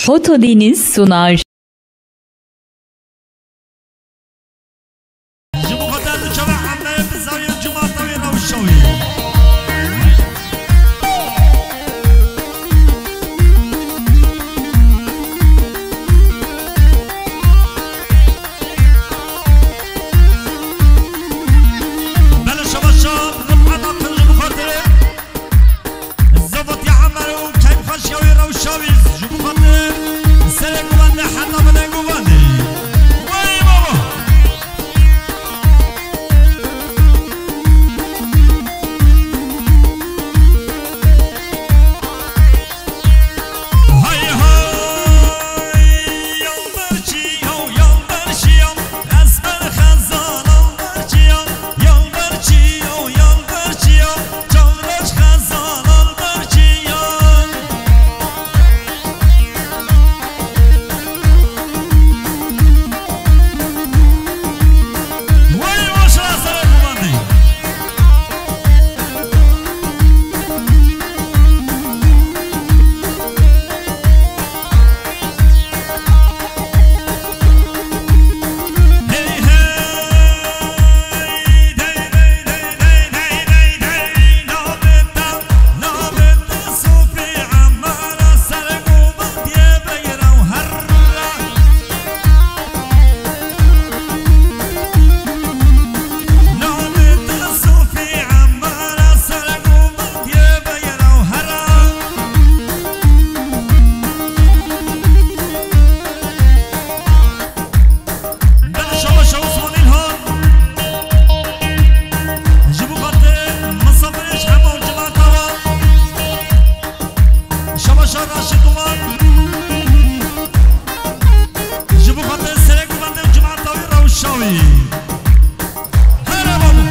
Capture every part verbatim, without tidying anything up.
Fotodeniz sunar. Ji bo xatir diçe ve hemle bi zaviyê cimata wî rewşa wî. Belê şebaşa rifqeta qin ji bo xatirê Zevatiya Emer û keyfxweşiya wî rewşa wî ji bo xatir serê govendê heta binê govendê. Wey baba! Hay hay, yalberçiya, yalberçiya, ez ber xezal alberçiya, yalberçiya, yalberçiya, çavreç xezal alberçiya. Wey maşallah, serê govendê. Belê şebaşa Osman Îlhan. Ji bo xatirê misafirê ji hemû cimata wan. Şebaşa Raşîd Duman. Ji bo xatirê serê govendê û cimata wî rewşa wî. Here babo.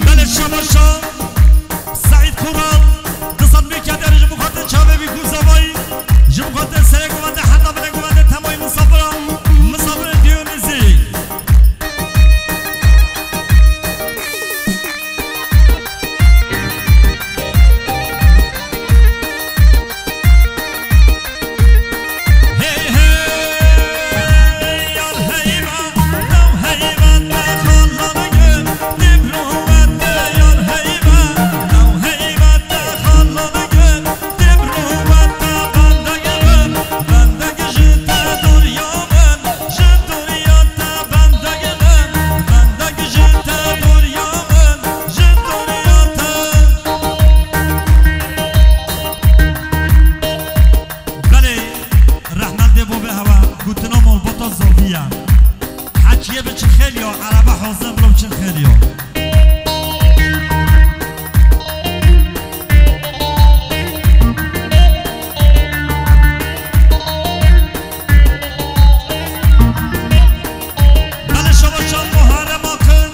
Belê şebaşa Seîd Kural, du sed mî keder ji bo xatir çavê wî ku zavayî, ji bo xatir serê govendê heta binê govendê temayî misafira, misafirê Diyonîzî. Belê, rehmet dê bo be hewa, gotina malbata zavî ye. Heciyê bi çi xêliya, erebe hazir bilo bi çi xêliya. Belê şebaşa Muharrem Akın,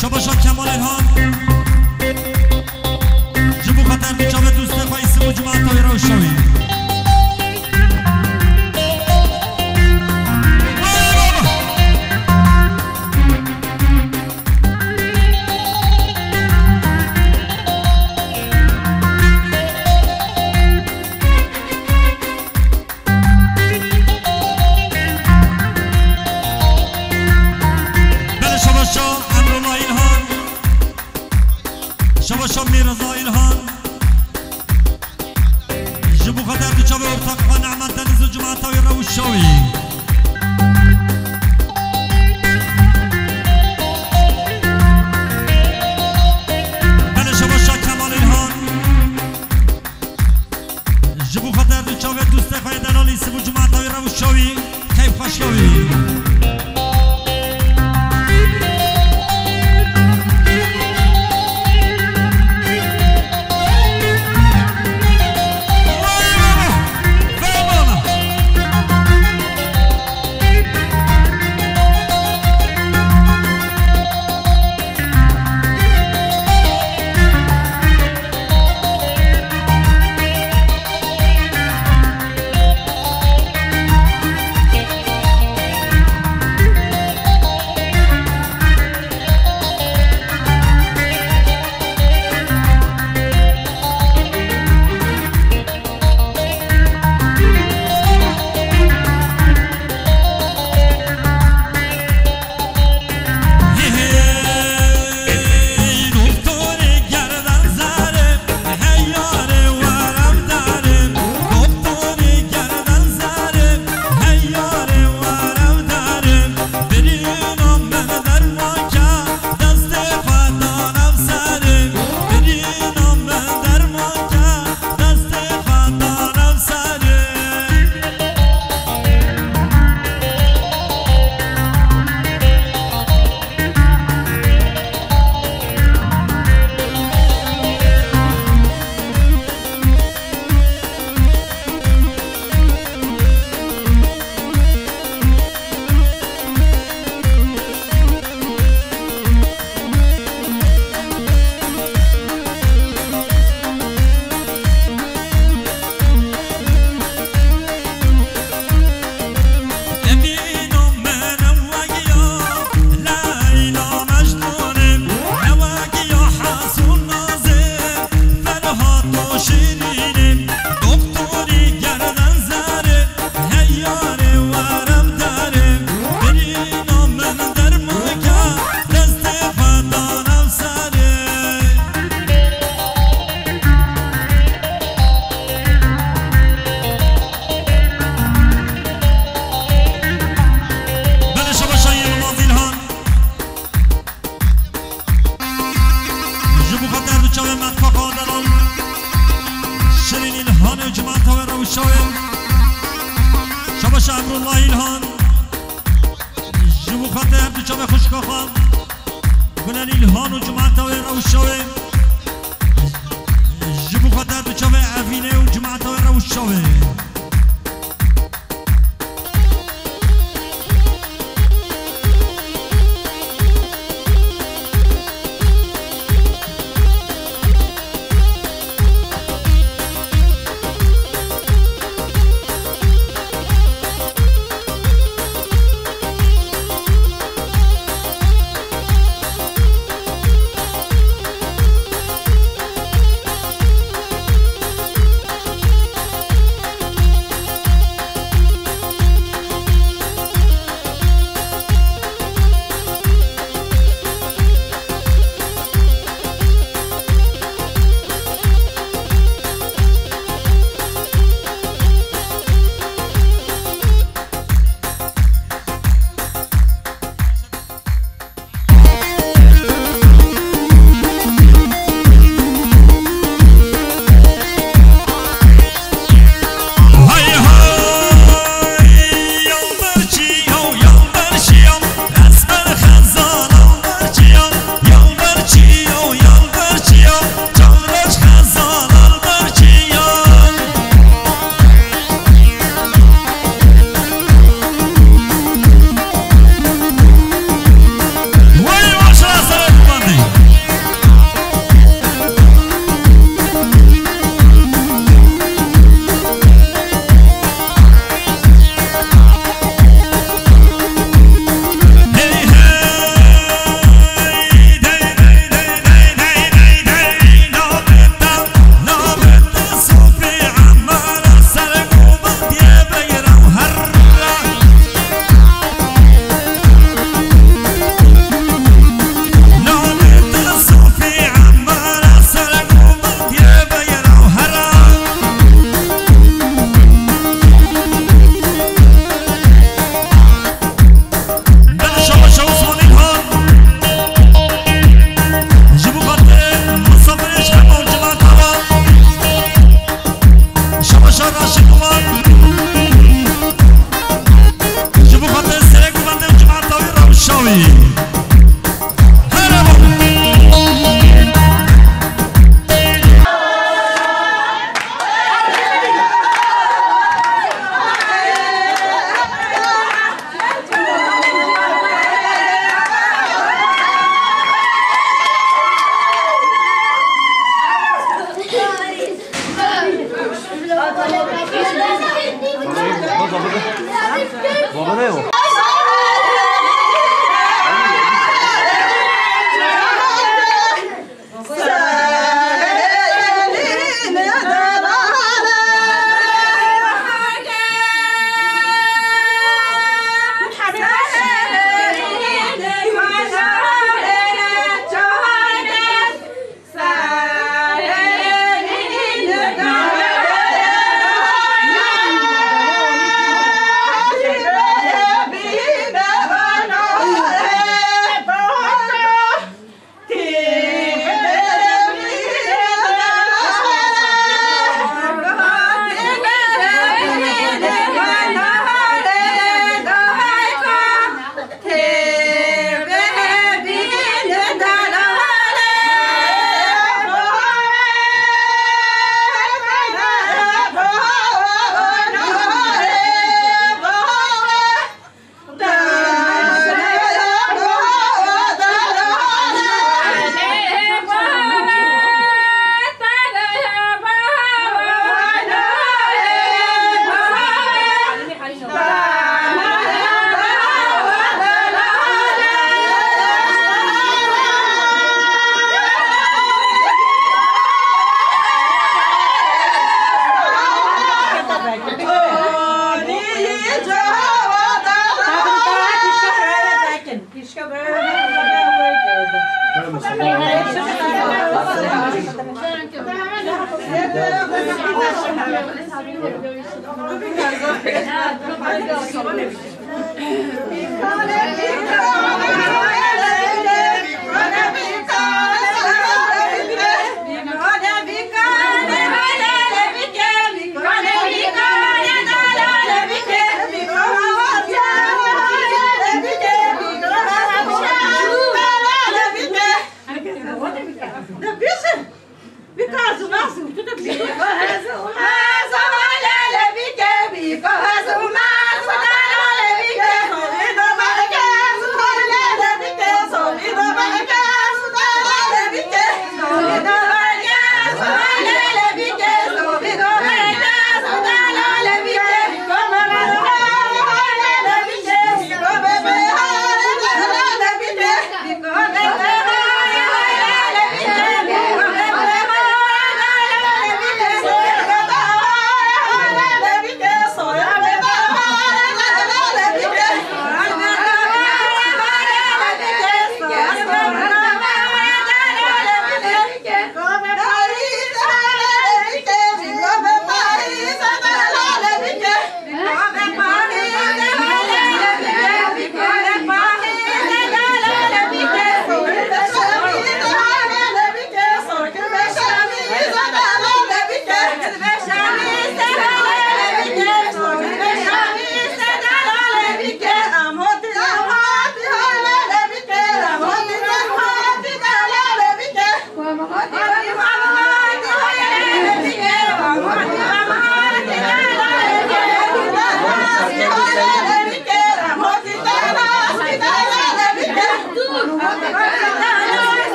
Şabaşa Kemal Elhan. Ji bo xatir du çavê dostê xwe Îsim û cemaeta wê re û şawî. Belê şabaşa Emrullah Îlhan. Şabaşa Mîreza Îlhan. Ji bo xatir du çavê ortaqa xwe Nehmet Deniz û cemaeta wê re û şawî. Belê şabaşa Kemal Îlhan. Ji bo xatir du çavê dostê xwe yê delal Îsim û cemaeta wê re û şawî, keyf xweşiya wî. Belê şabaşa Yilmaz Îlhan. Ji bo xatir du çavê Metfaqa Delal, Şirîn Îlhan û cemaeta wê re û şawê. Şabaşa Emrullah Îlhan. Ji bo xatir du çavê xwişka xwe Gulel Îlhan û cemaeta wê re û şawê. Ji bo xatir du çavê Evîne û cemaeta wê re û şawê.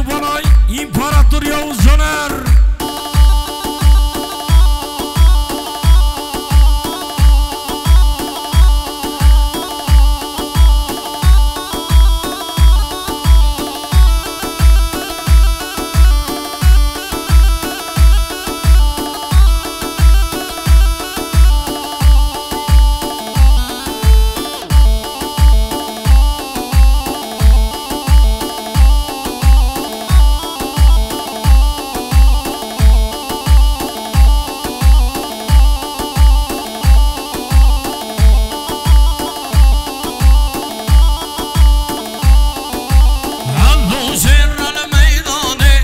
Balay, İmparator Yavuz Caner. Hando şêr li meydanê,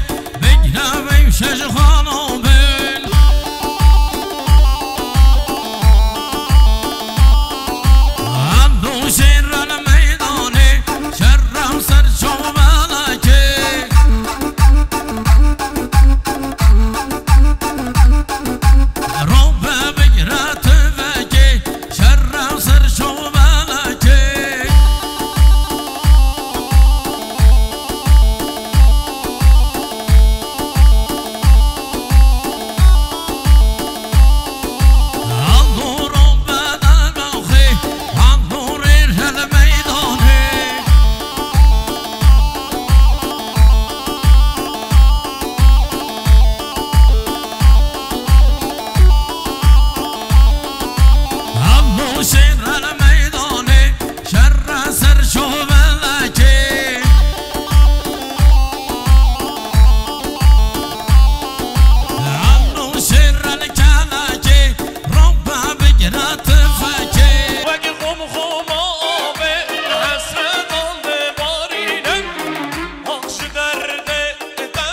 bigre veyşe ji xana bin. Hando şêr li meydanê, şerem ser çavelekê. Robe bigre tivekê, şerem ser çavelekê. Wekî xom xoma avê hesretan dibarîne. Ax ji derdê te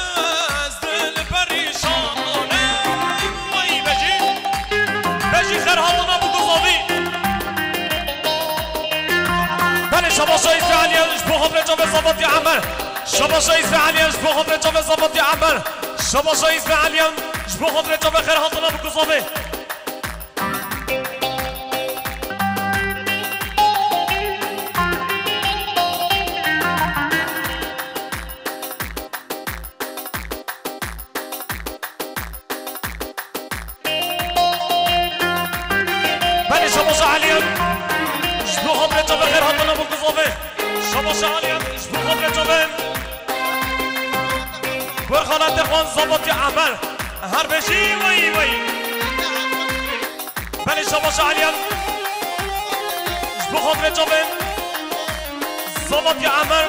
ez dil perîşan e. Wey bejî, bejî xêr hatina bi guzavî. Belê şabaşa Îsraîliyan ji bo xatirê çavê Zavatî Emer. Şabaşa Îsraîliyan ji bo xatirê çavê Zavatî Emer. Şabaşa Îsraîliyan ji bo xatirê çavê xêr hatina bi guzavê. Belê şabaşa Eliyan. Ji bo xatirê çavê xêr hatina bo guzavê. Şabaşa Eliyan. Ji bo xatirê çavê. Werxanatê xwan Zavatî Emer. Her bêjî wey wey. Belê şabaşa Eliyan. Ji bo xatirê çavê. Zavatî Emer.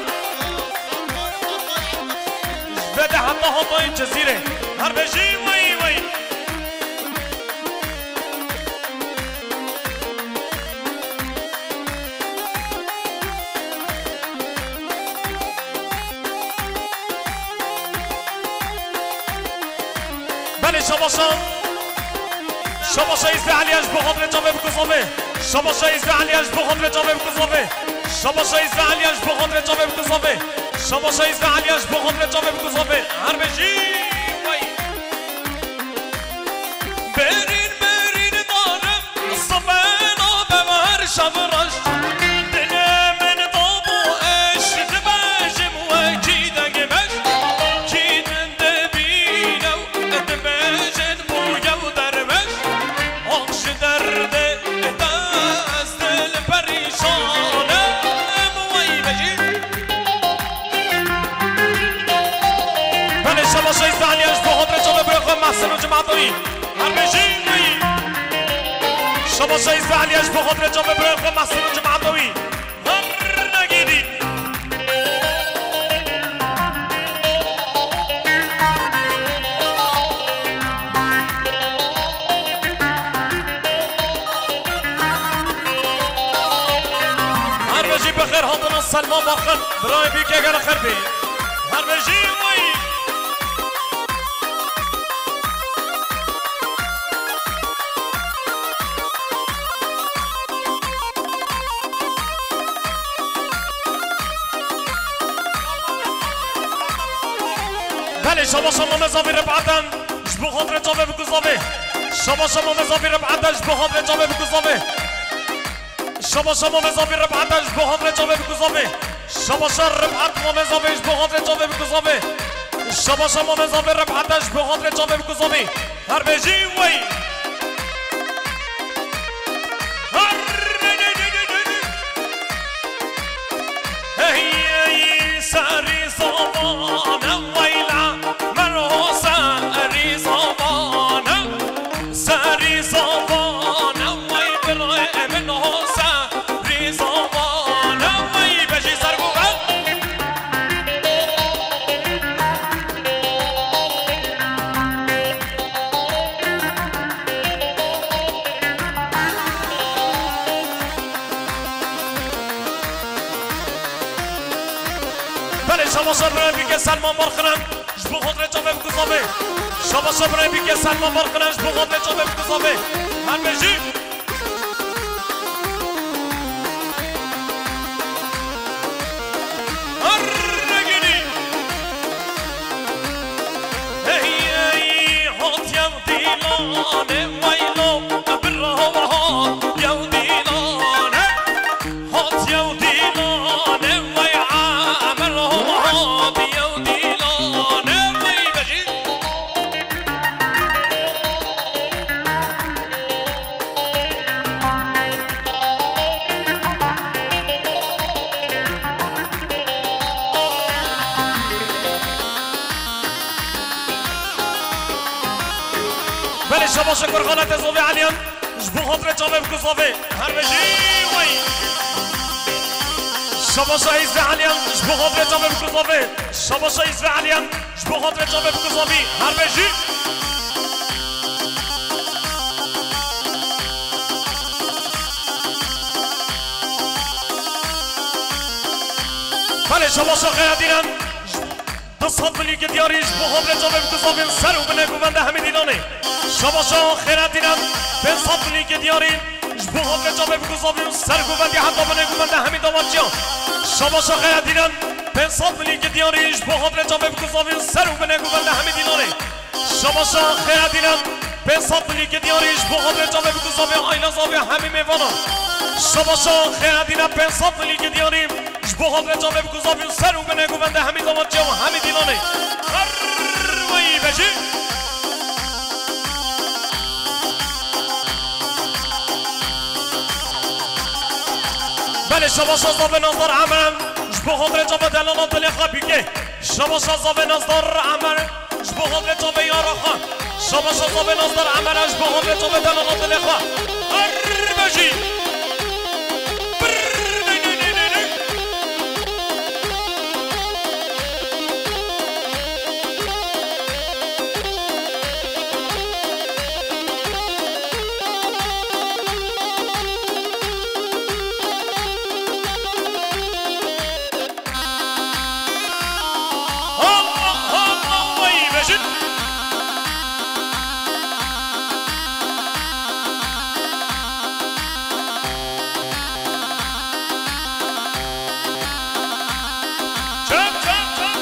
Ji vê de heta Hatayê Cizîrê. Her bêjî wey wey. Belê şabaşa. Şabaşa Îsraîliyan ji bo xatirê çavê bi guzavê. Şabaşa Îsraîliyan ji bo xatirê çavê bi guzavê. Şabaşa Îsraîliyan ji bo xatirê çavê bi guzavê. Şabaşa Îsraîliyan ji bo xatirê çavê bi guzavê. Her bêjî wey. Berîn, berîn darim, sifê nabe her şev reş. Dilê min da bo eş, dibêjim wekî dengbeş. Kî din dibîne û dibêjin bûye û derweş. Ax ji derdê te ez dil perîşan im, wey bejî. Belê şabaşa Îsraîliyan ji bo xatirê çavê birê xwe Mehsin û cemaeta wî. Her bêjî wî. Şabaşa Îsraîliyan ji bo xatirê çavê birê xwe Mehsin û cemaeta wî. Her negîdî. Her bêjî bi xêr hatina Selma Baxin, birayê bîkê gele xêr bî. Her bêjî wey. Belê şabaşa Mamê Zavî Rifeten ji bo xatirê çavê bi guzavê. Şabaşa Mamê Zavî Rifeten ji bo xatirê çavê bi guzavê. Şabaşa Mamê Zavî Rifeten ji bo xatirê çavê bi guzavê. Şabaşa Rifet Mamê Zavî ji bo xatirê çavê bi guzavê. Şabaşa mamê zavê Refhete ji bo xatirê çavê bikuzavî. Her bêjî wey. Her Hey, hey, serî zavane weyla, merho serî zavane. Serî zavane wey birê min ho serî zavane wey bejî ser bû ben. Belê şabaşa birayê bîke Selman Barxinen. Ji bo xatirê çavê bikuzavê. Şabaşa birayê bîke Selman Barxinen ji bo xatirê çavê bikuzavê. Her bêjî. Her regînî. Hey, hey, hot yew dîlanê weylo, birra hat yew dîlanê. Hat yew dîlanê wey Emir, hat yew dîlanê wey bejî. Belê şabaşa kurxanete zavê Eliyan. Ji bo xatirê çavê bikuzavê. Her bêjî wey. Şabaşa Îzve Eliyan. Ji bo xatirê çavê bikuzavê. Şabaşa Îzve Eliyan. Ji bo xatirê çavê bikuzavî. Her bêjî. Belê şabaşa Xeyredînan. Du sed milîkê diyarî ji bo xatirê çavê bikuzavîn ser û binê govende hemî dîlanê. Şabaşa Xêretînan pênc sed milîkê diyarî ji bo xatirê çavê bikuzavîn ser govendî heta binê govende hemî dawanciyan. Şabaşa Xêretînan pênc sed milîkê diyarî ji bo xatirê çavê bikuzavîn ser û binê govende hemî dîlanê. Şabaşa Xêretînan pênc sed milîkê diyarî ji bo xatirê çavê bikuzavê ayna zavê hemî mêvanan. Şabaşa Xêretînan pênc sed milîkê diyarî ji bo xatirê çavê bikuzavîn ser û binê govende hemî dawanciya û hemî dîlanê. Her weyî bejî. Belê şabaşa zavê Nazdar Emre ji bo xatirê çavê delala dilê xwe bîke. Şabaşa zavê Nazdar Emre. Ji bo xatirê çavê yara xwe. Şabaşa zavê Nazdar Emre ji bo xatirê çavê delala dilê xwe. Her bejî. Brrr, ney, ney, ney, ney, ney. Allah, Allah, vay, bejin. Çök, çök, çök.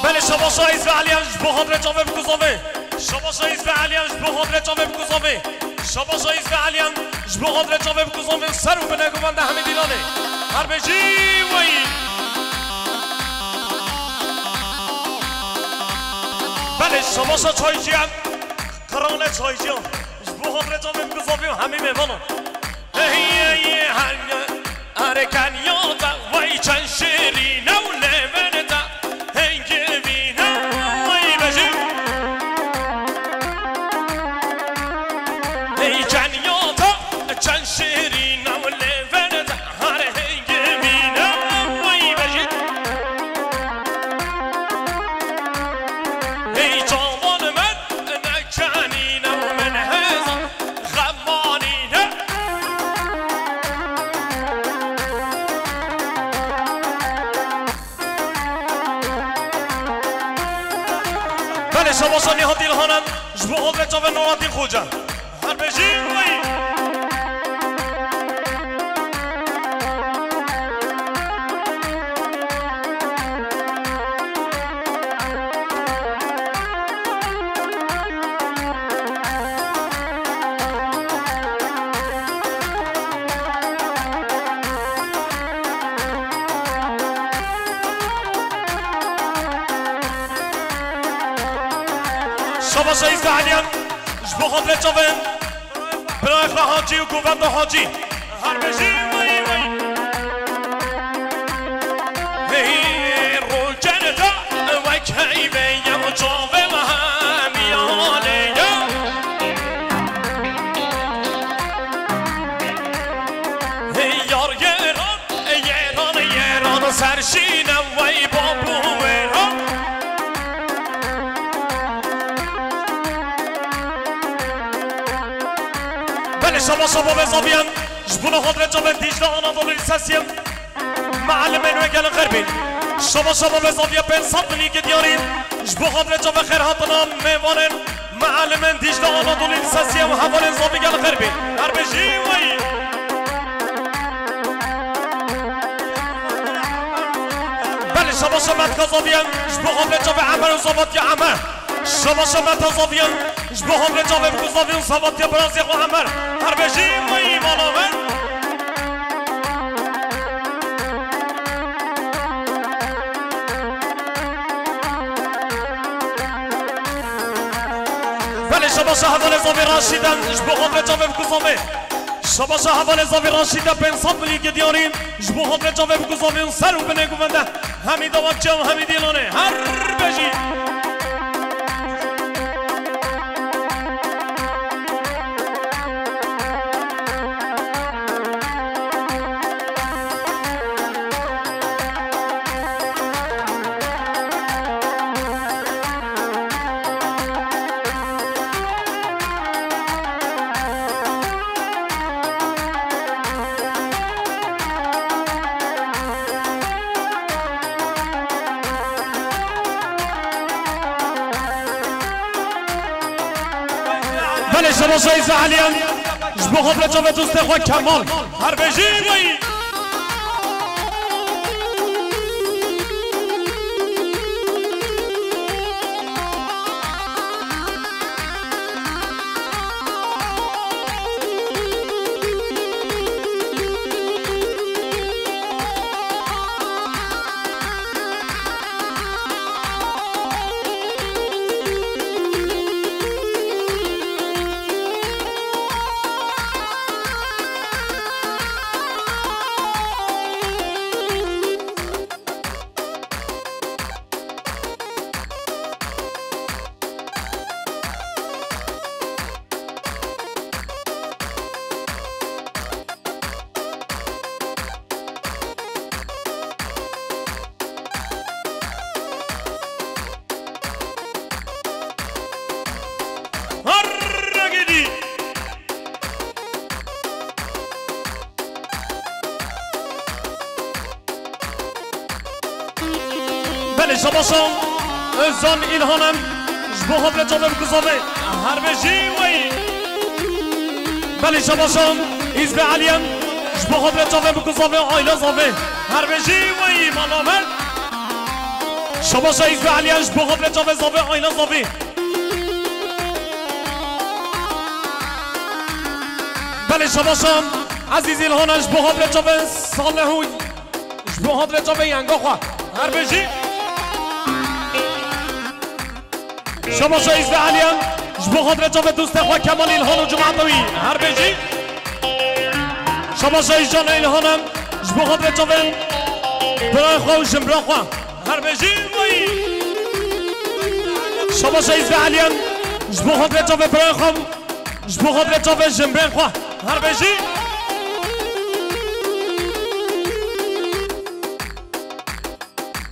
Belê, şabaşa Îzve Eliyan ji bo xatirê çavê bikuzavê. Şabaşa Îzve Eliyan ji bo xatirê çavê bikuzavê. Şabaşa Îzve Eliyan ji bo xatirê çavê bikuzavê ser û binê govende hemî dîlanê. Her bêjî weyî. Belê, şabaşa çaycîyan, qiralê çaycîyan. Ji bo xatirê çavê bikuzavê û hemî mêvanan. Hey, hey, hey, hey, erken yolda, vay çend şirîne û lêvên te hingivîne, vay bejî. Hey, çend yolda, çend şirîne û lêvên te her hingivîne, vay bejî. Hey, çavan min nekenîne û min hêzan Xemanîne. Belê, şabaşa Nîhat Îlhanan ji bo xatirê çavê Nuratîn Xoca. Her bêjî weyî. Temaşa îzlehaniyan, ji bo xatirê çavên birayê xwe Hacî û govenda Hacî. Her bijî wey wey. Hey, rojene de wek heyve ya çavê me hemiyanê ya. Hey, yar yeran, yeran, yeran, serşîne wey babû wêran. Belê, şabaş şababê zaviyan, ji bo xatirê çavên Dîcle Anadolu Lisesiye, mealimên wê gelin xêr bîn. Şabaş şababê zaviya pênc sed milîkê diyarî, ji bo xatirê çavê xêrhatina mêvanên, mealimên Dîcle Anadolu Lisesiye û hevalên zavî gelin xêr bîn. Her bijî wey. Belê, şabaşa me dika zaviyan, ji bo xatirê çavê Emer û zavatiya Emer. Şabaşa me ta zaviyan, ji bo xatirê çavê biku zavî û zavatiya birazê xwe Emer. Her bijî wey mala me. Belê, şabaşa hevalê zavê Raşîden, ji bo xatirê çavê biku zavê. Şabaşa hevalê zavê Raşîde pênc sed milîkê diyarî, ji bo xatirê çavê biku zavê û ser û binê govende. Hemî dawakçe û hemî dîlanê. Her bijî. Belê, şabaşa îzlehaniyan, ji bo xatirê çavê dostê xwe Kemal. Her bijî wey. Herre gidî. Belê, şabaşan Özcan İlhanem, ji bo xatirê çavê biku zavê. Her bijî wey. Belê, şabaşan Îzbe Eliyen, ji bo xatirê çavê biku zavê, ayla zavê. Her bijî wey, mala me. Şabaşa Îzbe Eliyen, ji bo xatirê çavê zavê, ayla zavê. Belê, şabaşa Ezîz İlhanen, ji bo xatirê çavê Salih û Ji bo xatirê çavê yenga xwe. Her bijî. Şabaşa Îzde Eliyen. Ji bo xatirê çavê dostê xwe Kemal İlhan û cemaeta wî. Her bijî. Şabaşa Îzcan İlhanem. Ji bo xatirê çavê birayê xwe û jimbira xwe. Her bijî. Şabaşa Îzde Eliyen. Ji bo xatirê çavê birayê xwe. Ji bo xatirê çavê jimbirên xwe. Her bijî.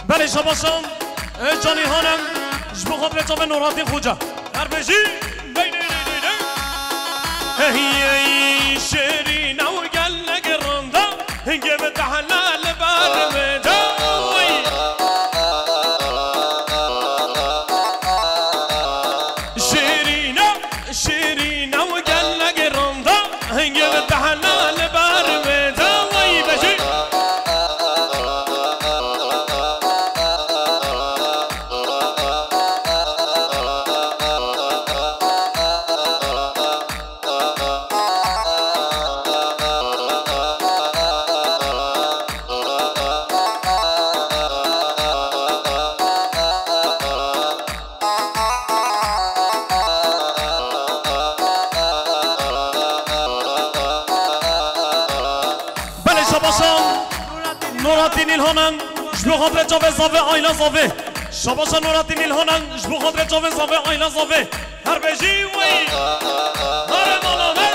Belê şabaşan, e, Can İlhanem, ji bo xatirê çavê Nuraddin Xoca. Her bijî. Dey, dey, dey, dey, dey. Hey, hey, şêrîn ew gelek rinda, hingê bi tehla li ber wê de. Wey. Şêrîn e, şêrîn ew gelek rinda, hingê bi tehla li ber wê de. Wey, bijî. Nuratîn Îlhanan, ji bo xatirê çavê zavê, aîla zavê. Şabaşa Nuratîn Îlhanan, ji bo xatirê çavê zavê, aîla zavê. Her bêjî wey. Nare mala me.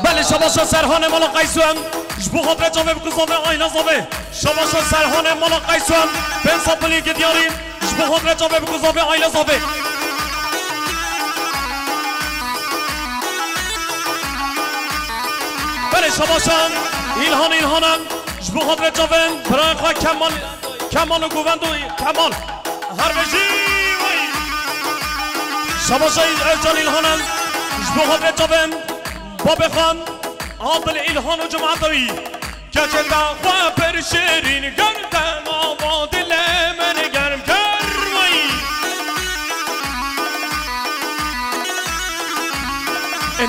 Belê, şabaşa Serhanê mala Qeyso em. Ji bo xatirê çavê, bikû zavê, aîla zavê. Şabaşa Serhanê mala Qeyso em. Pênc sed milî ki diyarî. Ji bo xatirê çavê, bikû zavê, aîla zavê. Belê, şabaşan Îlhan Îlhanan, ji bo xatirê çavên birayê xwe Kemal, Kemal û govend û Kemal. Her bêjî wey. Şabaşa Özcan Îlhanan, ji bo xatirê çavên babê xwe Adil Îlhan û cemaeta wî. Keçê te xwe pir şêrîn kir, te nava dilê min germ kir wey.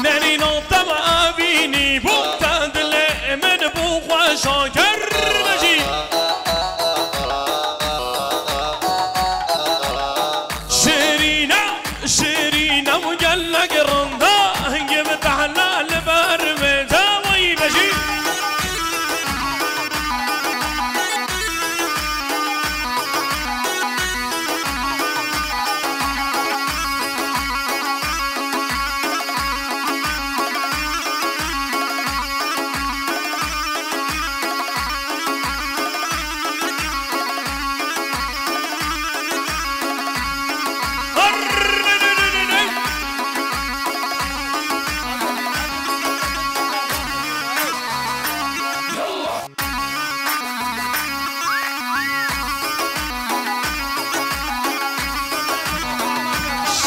Nerîna te me evînî bû, te dilê min bû xweşa kir. Bêjî. Şêrîne, şêrîne û gelek rinda, hingê min tehla li ber vê dawayî bêjî.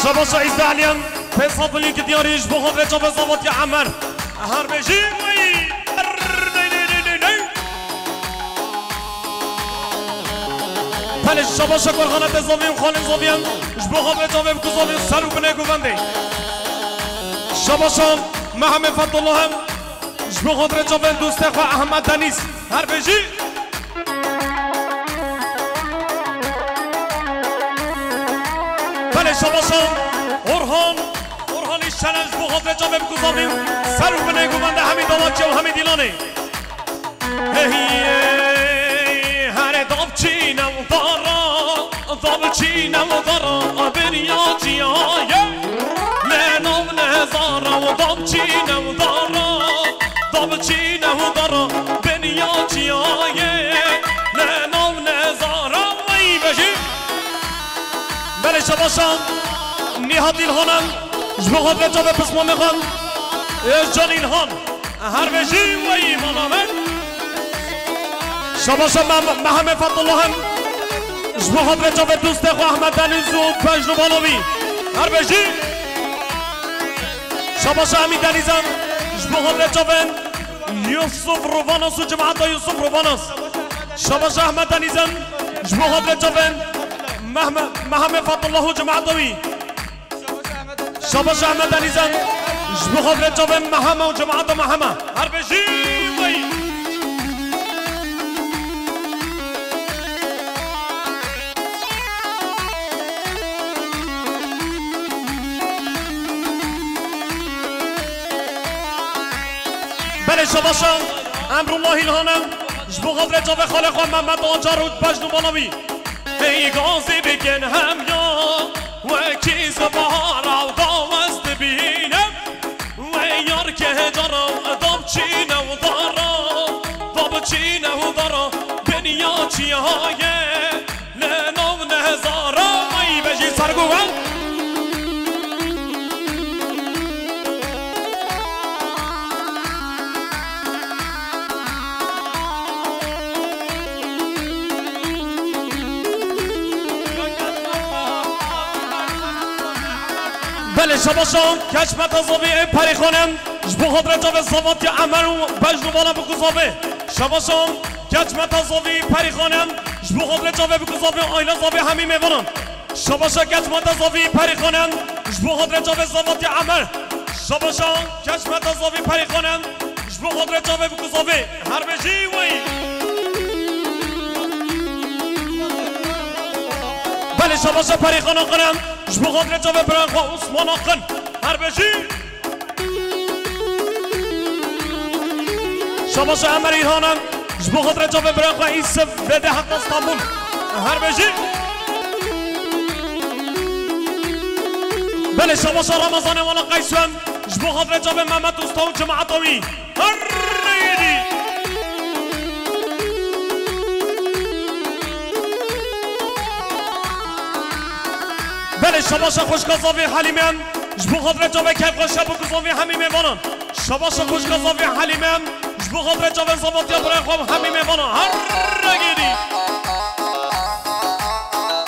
Şabaşa Îsa Eliyan, pênc sed milî ki diyarî ji bo xatirê çavê zavatiya Emer. Her bêjî wey. Pelê şabaşa korxana te zaviyên, xalên zaviyên, ji bo xatirê çavê, bikû zaviyên ser û binê govendê. Şabaşa Mehemê Fetullah em, ji bo xatirê çavên dostê xwe Ehmed Denîz. Her bêjî. Belê şabaşan Orhan, Orhan Îşçelen ji bo xatirê çavê, bikû zaviyên ser û binê govendê hemî dawatçî û hemî dîlanê. Hey, hey, here dawatçî ne dara, dawatçî ne dara, beriya çiyaye. Lê nav ne zara, dawatçî ne dara, dawatçî ne dara, beriya çiyaye. Lê nav ne zara, wey bêjî. Belê şabaşan Nîhat Îlhanan, ji bo xatirê çavê pismamê xwe Özcan Îlhan. Her bêjî wey mala me. Şabaşa Me-, Mehemê Fetullah em, ji bo xatirê çavê dostê xwe Ehmed Denîz û bejn û bala wî. Her bêjî. Şabaşa Emî Denîz em, ji bo xatirê çavên Yusuf Rovanas û cemaeta Yusuf Rovanas. Şabaşa Ehmed Denîz em, ji bo xatirê çavên Mehme-, Mehemê Fetullah û cemaeta wî. Şabaşa Ehmed Denîz em, ji bo xatirê çavên Mehema û cemaeta Mehema. Her bêjî wey. Belê şabaşa Emrullah Îlhan em, ji bo xatirê çavê xalê xwe Mehmet Acar û bejn û bala wî. Hey gazî bikin hemya, wekî zibara û dawez dibînim. Wey yar ke cara, dawçîne û dara, dawçîne û dara, dinya çiyaye, lê nav ne zara, wey bêjî serguwen. Belê şabaşa keç me tezavî ê perîxanin, ji bo xatirê çavê zavatiya Emer û bejn û bala bikû zavê. Şabaşa keç me tezavî perîxanin, ji bo xatirê çavê bikû zavê, aîla zavê hemî mêvanan. Şabaşa keç me tezavî perîxanin, ji bo xatirê çavê zavatiya Emer. Şabaşa keç me tezavî perîxanin, ji bo xatirê çavê bikû zavê. Her bêjî wey. Belê şabaşa perîxana qinim, ji bo xatirê çavê birayê xwe Osman Aqin. Her bêjî. Şabaşa Emer Îlhan e, ji bo xatirê çavê birayê xwe Îsif Vêdê heta Stenbul. Her bijî. Belê, şabaşa Ramazanê wana Qeyso e, ji bo xatirê çavê Mehmet Usta û cemaeta wî. Her bijî. Belê, şabaşa xwişka Zavê Helîme, ji bo xatirê çavê keyfxweşa bû ku Zavê hemî mêvanan. Şabaşa xwişka Zavê Helîme, ji bo xatirê çavê zavatiya birayê xwe hemî mêvanan. Her gêdî.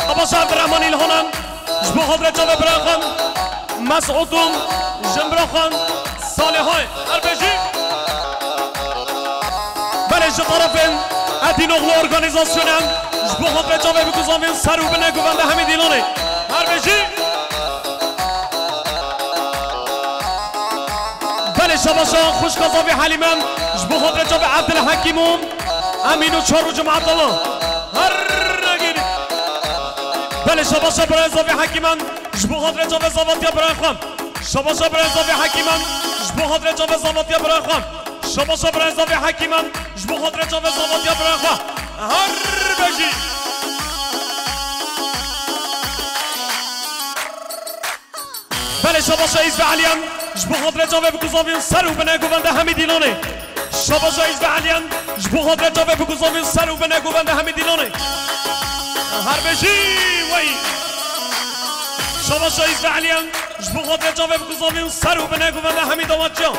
Şabaşa Evdirehman Îlhan e, ji bo xatirê çavê birayê xwe Mesûd û jimbira xwe Salihayê. Her bijî. Belê, ji terefên Edînoglu organîzasyonê, ji bo xatirê çavê bikuzavên ser û binê govende hemî dîlanê. Her bijî. Belê, şabaşa xwişka Zavê Helîme, ji bo xatirê çavê Evdil Hekîm û Emîn û Çar û cemaeta wan. Her gêdî. Belê, şabaşa birayê Zavê Hekîme, ji bo xatirê çavê zavatiya birayê xwe. Şabaşa birayê Zavê Hekîme, ji bo xatirê çavê zavatiya birayê xwe. Şabaşa birayê Zavê Hekîme, ji bo xatirê çavê zavatiya birayê xwe. Her bijî. Belê, şabaşa Îzve Eliyan, ji bo xatirê çavê bikuzavên ser û binê govende hemî dîlanê. Şabaşa Îzve Eliyan, ji bo xatirê çavê bikuzavên ser û binê govende hemî dîlanê. Her bijî wey. Şabaşa Îzve Eliyan, ji bo xatirê çavê bikuzavên ser û binê govende hemî dawaçiyan.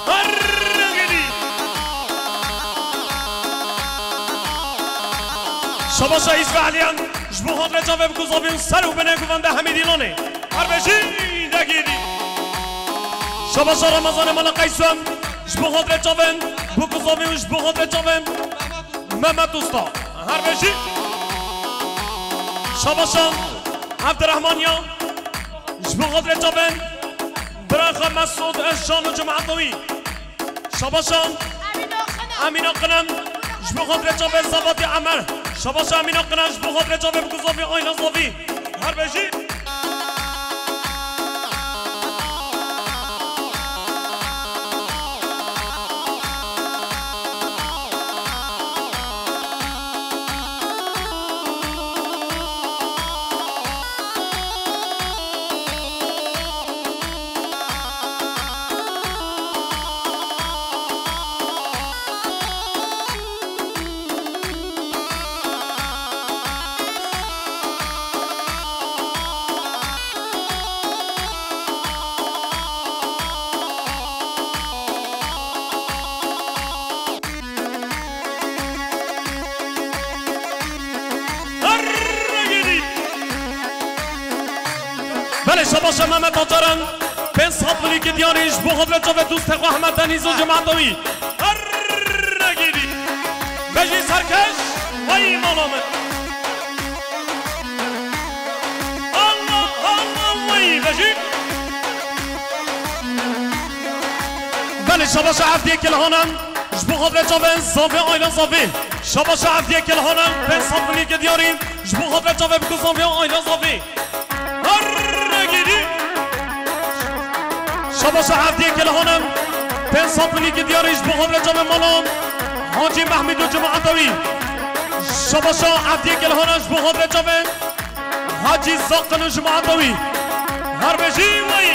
Her gêdî. Şabaşa Îzve Eliyan, ji bo xatirê çavê bikuzavên ser û binê govende hemî dîlanê. Her bijî degêdî. Şabaşa Ramazanê mala Qeyso e, ji bo xatirê çavên bikuzavên, ji bo xatirê çavên Mehmet Usta. Her bijî. Şabaşa Evdirehman ya. Ji bo xatirê çavên birayê xwe Mesûd Özcan û cemaeta wî. Şabaşa Emîna Qinem, ji bo xatirê çavê Zavatiya Emer. Şabaşa Emîna Qinem, ji bo xatirê çavê bikuzavê Ayna Zavî. Her bijî. Belê, şabaşa Mehmet Acar e, pênc sed milîkê diyarî ji bo xatirê çavê dostê xwe Heme Denîz û cemaeta wî. Her gêdî. Bejî serkeş, vay mala min. Allah, Allah, vay bejî. Belê, şabaşa Evdiyê Kilhan e, ji bo xatirê çavê Zavê, Ayna Zavê. Şabaşa Evdiyê Kilhan e, pênc sed milîkê diyarî, ji bo xatirê çavê bikuzavê Ayna Zavê. Her gêdî. Şabaşa Evdiyê Kilhan e, pênc sed milîkê diyarî, ji bo xatirê çavê mala Hacî Mehmûd û cemaeta wî. Şabaşa Evdiyê Kilhan e, ji bo xatirê çavê Hacî Zaqin û cemaeta wî. Her bijî wey.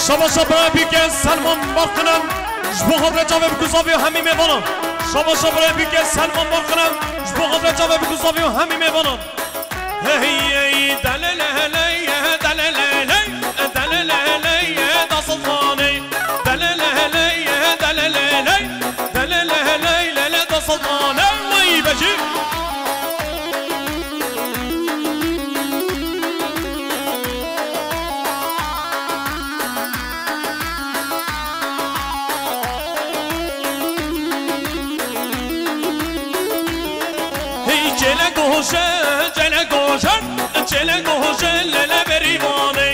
Şabaşa birayê bîke Selman Barqin e, ji bo xatirê çavê bikuzavê hemî mêvanan. Şabaşa birayê bîke Selman Barqin e, ji bo xatirê çavê bikuzavê hemî mêvanan. Hey, hey, daleleley, daleleley, daleleley, da sultaney. Daleleley, daleleley, daleleley, lele da sultaney, wey bejî. Hey, çêle goje, çêle goje, çêle goje, lele berîvanê.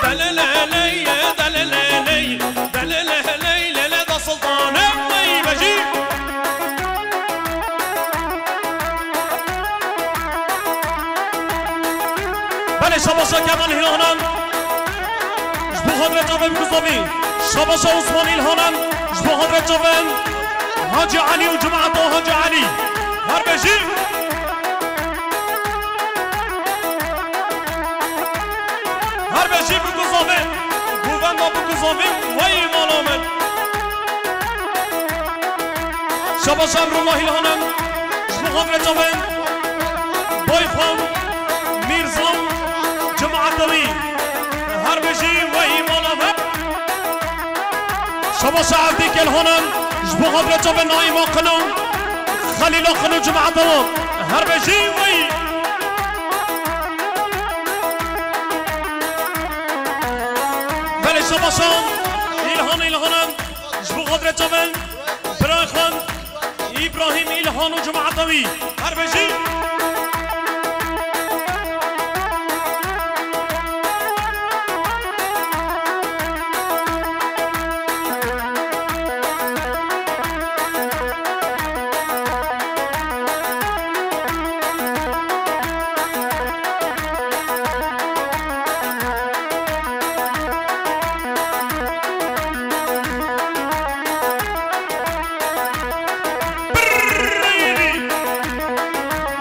Deleleley, deleleley, deleleley, lele da sultanê, wey bejî. Belê, şabaşa Kemal Xatirê çavên Kuzavî. Şabaşa Osman Îlhanan ji bo xatirê çavên Hacî Elî û cemaeta Hacî Elî. Her bijî. Her bijî bi Kuzavê. Govenda bi Kuzavê wey mala min. Şabaşa Emrullah Îlhanan. Ji bo xatirê çavên Bayxan Mîrza cemaeta wî. Her bijî wey mala me. Şabaşa Evdî Kelhanan ji bo xatirê çavên Naîma Qino, Xelîla Qino cemaeta wan. Her bijî wey. Belê şabaşa Îlhan Îlhanan ji bo xatirê çavên Birayê xwe Îbrahîm Îlhan û cemaeta wî. Her bijî.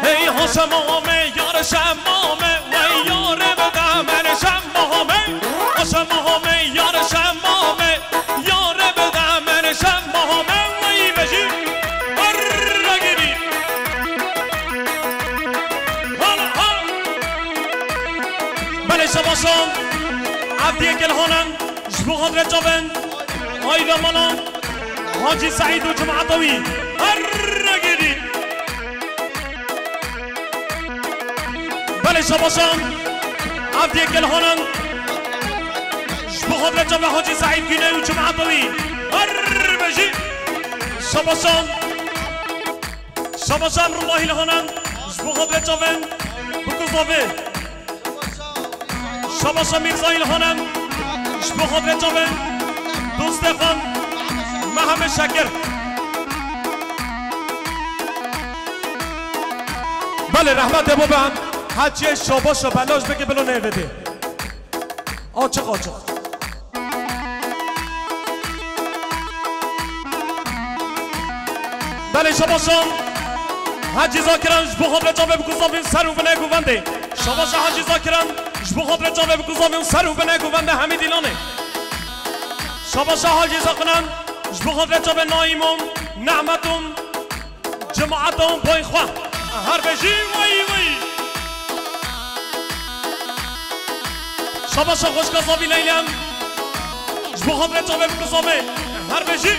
Hey ha şemame, yar şemame, wey yare bide men şemame. Ha şemame, yar şemame, yare bide men şemame, wey bejî. Herre girî. Hala, hala. Belê şabaşan. Evdiyê Kelhanan. Ji bo xatirê çavên Ayda Mala, Hacî Seîd û cemaeta wî. Herre girî. Belê şabaşan. Evdiyê Kelhanan. Ji bo xatirê çavê Hacî Seîd Gîne û cemaeta wî. Her bijî. Şabaşan. Şabaşa Emrullah Îlhanan. Ji bo xatirê çavên bi Kuzavê. Şabaşa Mîrza Îlhanan ji bo xatirê çavên dostê xwe Mehmet Şekir. Belê rehmetê bo ben. Heciyê şabaşa belaş bike bilo nêvedê. Açiq, açiq. Belê şabaşan. Hacî Zakiran ji bo xatirê çavê bi Kuzavî ser û binê govendê. Şabaşa Hacî Zakiran ji bo xatirê çavê bi Kuzavî ser û binê govendê hemî dîlanê. Şabaşa Hacî Zakiran ji bo xatirê çavê Naîmon, Nehmeton, cemaeta û payê xwe. Her bijî wey wey. Şabaşa xweşka Zavî Leylem. Ji bo xatirê çavê bi Kuzavê. Her bijî.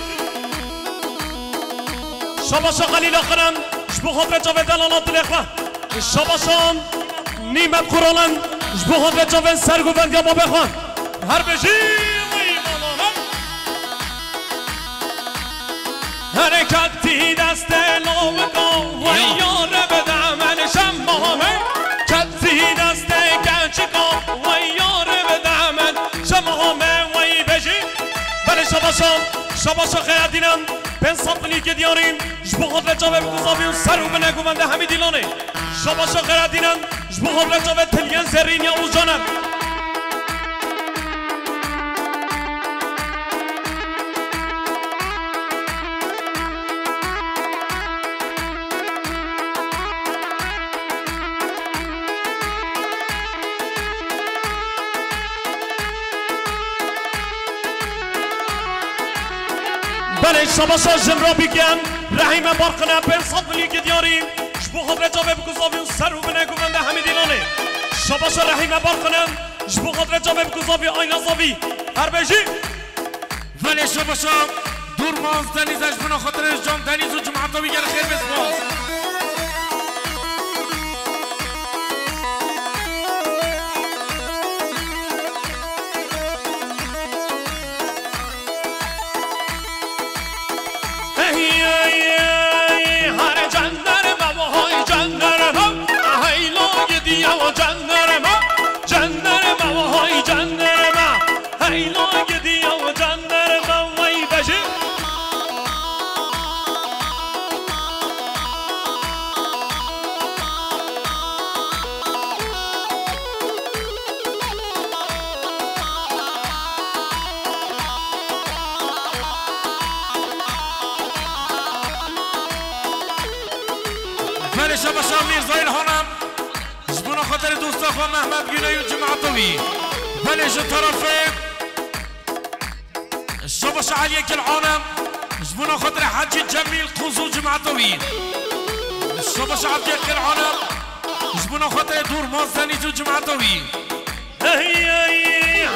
Şabaşa Xelîla Xiran. Ji bo xatirê çavê delala dilê xwe. Şabaşa Nîmet Quralan. Ji bo xatirê çavên sergovendiya babê xwe. Her bijî. Wey mala me. Here ketî destê lawika, wey yare bide min şemame. Ketî destê keçika, wey yare bide min şemame, wey bejî. Belê şabaşa, şabaşa Xeyredînan, pênc sed milîkê diyarî, ji bo xatirê çavê bi Kuzavî û ser û binê govendê hemî dîlanê. Şabaşa Xeyredînan, ji bo xatirê çavê Tiliyên Zerrîn ya Ûcaner. Belê, şabaşa Jimrabî Gen, Rehîme Barqine, pênc sed milîkê diyarî, ji bo xatirê çavê bi Kuzavî û ser û binê govende hemî dîlanê. Şabaşa Rehîme Barqine, ji bo xatirê çavê bi Kuzavî, Ayna Zavî, her bijî. Belê şabaşa Durmaz Denîz, ez ji bona xatirê Can Denîz û cemaeta wî gelek xêr bê, spas. Ey, ey, ey, hare jandarma, vay jandarma, hey lo gidiyor jandarma, jandarma, vay jandarma, hey lo gidiyor jandarma, vay başı. Şabaşa Mîrza Îlhan e. Ji bona xatirê dosta xwe Mehmet Guley û cemaeta wî. Belê ji terefê Şabaşa Eliyê Kilhan e. Ji bona xatirê Hecî Cemîl Qoz û cemaeta wî. Şabaşa Ebdê Kilhan e. Ji bona xatirê Dormaz Denîz û cemaeta wî. Hey, hey,